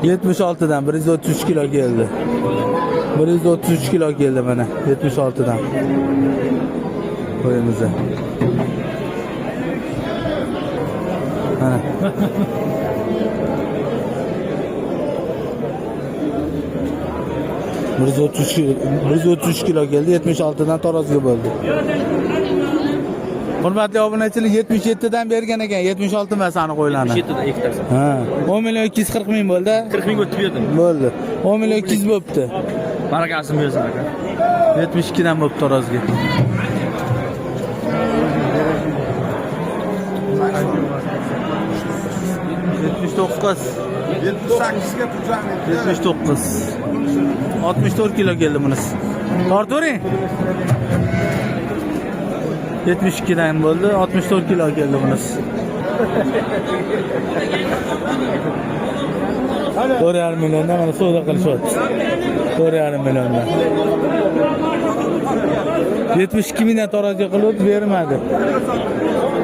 76dan 133 kilo keldi. 133 kilo keldi mana 76dan. Qo'yimiz. Mana. 133 kilo keldi, 76dan taroziga bo'ldi. Hurmatli obunachilar, 77 dan bergan ekan, 76 emas ani qo'ylarni. 77 dan ikkitasi. Ha, 10 million 240 ming bo'ldi. 40 ming o'tib berdim. Bo'ldi. 10 million 200 bo'pti. Barakasini bersin aka. 72 dan bo'pti tarozga. 79. 78 ga pullarni. 79. 64 kilo keldi bunisi. Tortavering. 72 dan bo'ldi, 64 kilo keldi bunisi. 4,5 milliondan mana savdo qilishyapti. 4,5 milliondan. 72 mingdan taroziga qilib bermadi.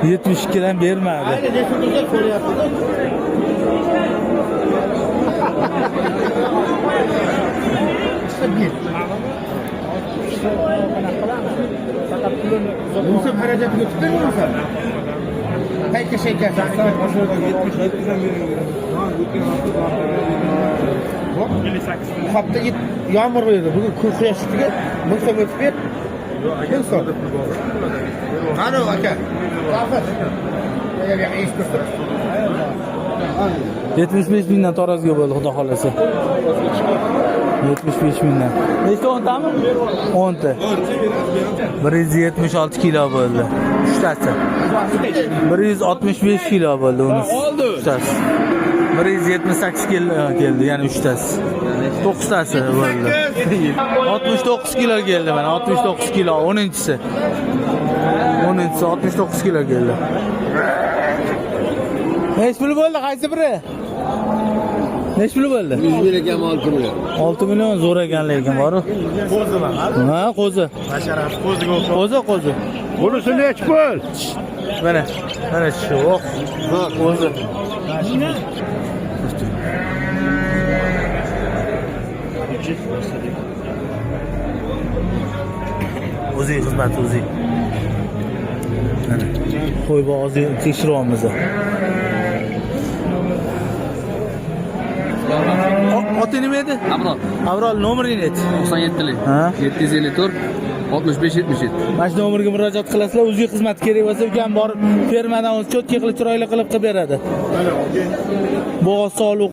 72 dan bermadi. Musa xarajatiga tutdingmi sen? Payka shaykasi. Bu hafta yomg'ir edi. Bugun kun quyosh ustiga 1000 so'm o'tib ber. 1000 so'm. Qani aka? Agar eshitib tursin. 75 mingdan taroziga bo'ldi, xudo xolasa. 75 mingdan. Nechta, 10 tami? 10 ta. 176 kilo bo'ldi. Uchtasi. 165 kilo bo'ldi unisi. Uchtasi. 178 kilo keldi, ya'ni uchtasi. 9 tasi bo'ldi. 69 kilo keldi mana, 69 kilo, 10-inchisi. 10-inchisi 69 kilo keldi. Nechi pul bo'ldi qaysi biri? Nechi pul bo'ldi? 100 ming ekan 6 million. 6 million zo'r ekan lekin boru. Qo'zimi? Ha, qo'zi. Basharasi qo'ziga o'xshab. Qo'zi, qo'zi. Bunisi nechi pul? Mana, mana shu. Oh, qo'zi. O'zing xizmat o'zing. Mana. Qo'y bo'g'ozni tekshiryapmiz. Oting nima edi? Abror. Abror, nomeringni ayt. 97lik. Ha? 754 65 77. Mana shu nomerga murojaat qilasizlar, o'ziga xizmat kerak bo'lsa, ukam borib fermadan o'zi cho'tka qilib, chiroyli qilib qilib beradi. Bo'g'oz soliq.